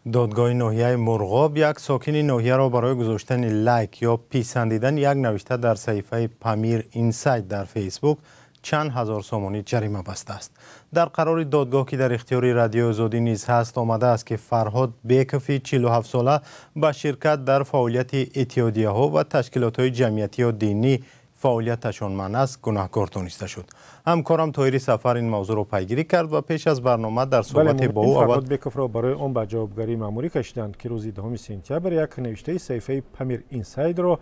Додгоҳи ноҳияи Мурғоб як сокини ноҳияро барои гузоштани лайк ё писандидани як навишта дар саҳифаи Памир Инсайд дар Фейсбук чанд ҳазор сомонӣ ҷарима бастааст. Дар қарори додгоҳ, ки дар ихтиёри Радиои Озодӣ низ ҳаст, омадааст, ки Фарҳод Бекови 47сола ба ширкат дар фаъолияти иттиҳодияҳо ва ташкилотҳои ҷамъиятӣ ё динӣ фаъолияташон манъ аст, гунаҳкор дониста шуд. Ҳамкорам Тоҳири Сафар ин мавзӯъро пайгирӣ кард ва пеш аз барнома дар суҳбате бо ӯ Фарҳод Бековро барои он ба ҷавобгарии маъмурӣ кашиданд, ки рӯзи 10 сентябр як навиштаи саҳифаи Памир Инсайдро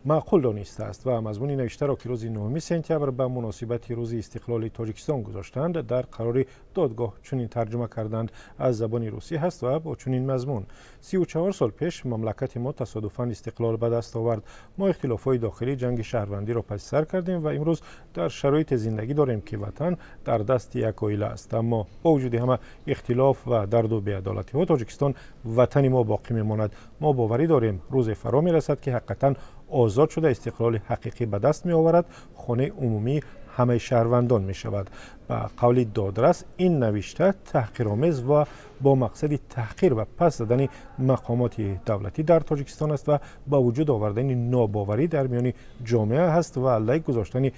маъқул донистааст ва мазмуни навиштаро, ки рӯзи 9 сентябр ба муносибати Рӯзи истиқлоли Тоҷикистон гузоштанд, дар қарори додгоҳ чунин тарҷума карданд, аз забони русӣ ҳаст ва бо чунин мазмун: 34 сол пеш мамлакати мо тасодуфан истиқлол ба даст овард. Мо ихтилофҳои дохилӣ, ҷанги шаҳрвандиро паси сар кардем ва имрӯз дар шароите зиндагӣ дорем, ки ватан дар дасти як оила аст. Аммо бо вуҷуди ҳама ихтилоф ва дарду беадолатиҳо, Тоҷикистон ватани мо боқӣ мемонад. Мо боварӣ дорем, рӯзе фаро мерасад, ки ҳақиқатан озод шуда, истиқлоли ҳақиқӣ ба даст меоварад, хонаи умумии ҳамаи шаҳрвандон мешавад. Ба қавли додрас, ин навишта таҳқиромез ва бо мақсади таҳқир ва пас задани мақомоти давлатӣ дар Тоҷикистон аст ва ба вуҷуд овардани нобоварӣ дар миёни ҷомеа ҳаст ва лайк гузоштани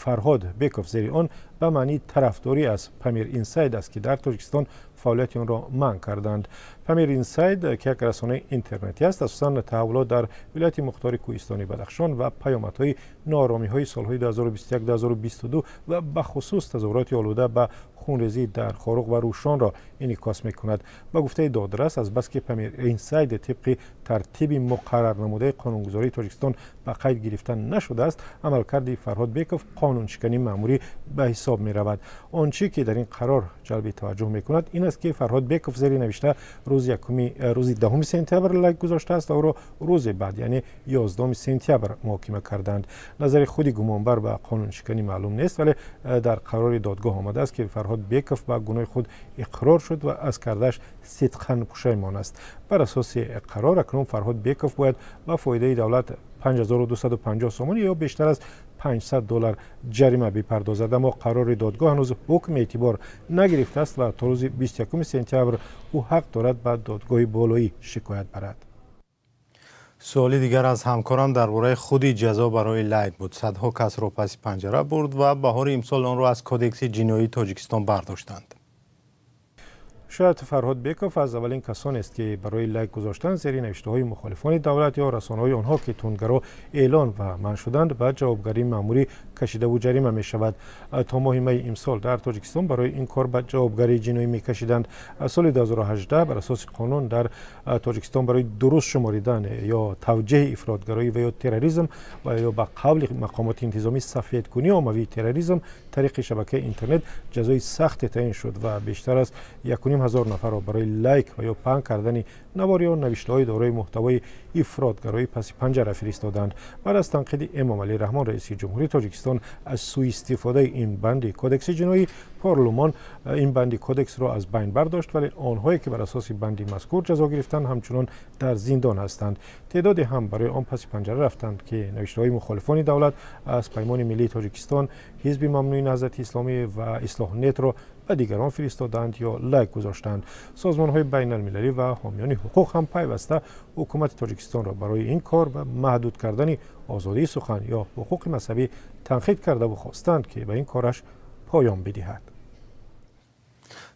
Фарҳод Беков зери он ба маънии тарафдорӣ аз Памир Инсайд аст, ки дар Тоҷикистон фаъолияти онро манъ карданд. Памир Инсайд, ки як расонаи интернетӣ аст, асосан таҳаввулот дар вилояти мухтори кӯҳистони Бадахшон ва паёмадҳои нооромиҳои солҳои 2021-2022 ва бахусус тазоҳуроти олуда ба хунрезӣ дар Хоруғ ва Рӯшонро инъикос мекунад. Ба гуфтаи додрас, азбаски Памир Инсайд тибқи тартиби муқаррарнамудаи қонунгузории Тоҷикистон ба қайд гирифта нашудааст, амалкарди Фарҳод Беков қонуншикании маъмурӣ ба ҳисоб меравад. Он чӣ ки дар ин қарор ҷалби таваҷҷӯҳ мекунад, ин аст, ки Фарҳод Беков зери навишта рӯзи 10 сентябр лайк гузоштааст ва ӯро рӯзе баъд, яъне 11 сентябр, муҳокима карданд. Назари худи гумонбар ба қонуншиканӣ маълум нест, вале дар қарори додгоҳ омадааст, ки Фарҳод Беков ба гуноҳи худ иқрор шуд ва аз кардааш сидқан пушаймон аст. Бар асоси қарор, акнун Фарҳод Беков бояд ба фоидаи давлат 5250 сомонӣ ё бештар аз 500 доллар ҷарима бипардозад. Аммо қарори додгоҳ ҳанӯз ҳукм эътибор нагирифтааст ва то рӯзи 21 сентябр ӯ ҳақ дорад ба додгоҳи болоӣ шикоят барад. Суоли дигар аз ҳамкорам дар бораи худи ҷазо барои лайк буд. Садҳо касро паси панҷара бурд ва баҳори имсол онро аз Кодекси ҷиноии Тоҷикистон бардоштанд. Шояд Фарҳод Беков аз аввалин касонест, ки барои лайк гузоштан зери навиштаҳои мухолифони давлат ё расонаҳои онҳо, ки тундгаро эълон ва манъ шуданд, ба ҷавобгарии маъмурӣ кашидаву ҷарима мешавад. То моҳи майи имсол дар Тоҷикистон барои ин кор ба ҷавобгарии ҷиноӣ мекашиданд. Аз соли 2018 бар асоси қонун дар Тоҷикистон барои дуруст шуморидан ё тавҷеҳи ифротгароӣ ва ё терроризм ва ё, ба қавли мақомоти интизомӣ, сафедкунии оммавии терроризм тариқи шабакаи интернет ҷазои сахте таъин шуд ва бештар аз 1,5 ҳазор нафарро барои лайк ва ё паҳн кардани навор ё навиштаҳои дорои муҳтавои ифротгароӣ паси панҷара фиристоданд. Баъд аз танқиди Эмомалӣ Раҳмон, раиси ҷумҳурии Тоҷикистон, аз сӯистифодаи ин банди Кодекси ҷиноӣ, парлумон ин банди кодексро аз байн бардошт, вале онҳое ки бар асоси банди мазкур ҷазо гирифтанд, ҳамчунон дар зиндон ҳастанд. Теъдоде ҳам барои он паси панҷара рафтанд, ки навиштаҳои мухолифони давлат аз Паймони миллии Тоҷикистон, ҳизби мамнӯи Наҳзати Исломӣ ва Ислоҳнетро ба дигарон фиристоданд ё лайк гузоштанд. Созмонҳои байналмилалӣ ва ҳомиёни ҳуқуқ ҳам пайваста ҳукумати Тоҷикистонро барои ин кор ва маҳдуд кардани озодии сухан ё ҳуқуқи мазҳабӣ танқид кардаву хостанд, ки ба ин кораш поён бидиҳад.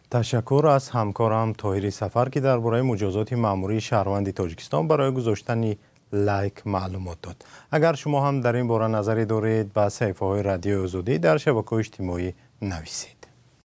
Ташаккур аз ҳамкорам Тоҳири Сафар, ки дар бораи муҷозоти маъмурии шаҳрванди Тоҷикистон барои гузоштани лайк маълумот дод. Агар шумо ҳам дар ин бора назаре доред, ба саҳифаҳои Радиои Озодӣ дар шабакаҳои иҷтимоӣ нависед.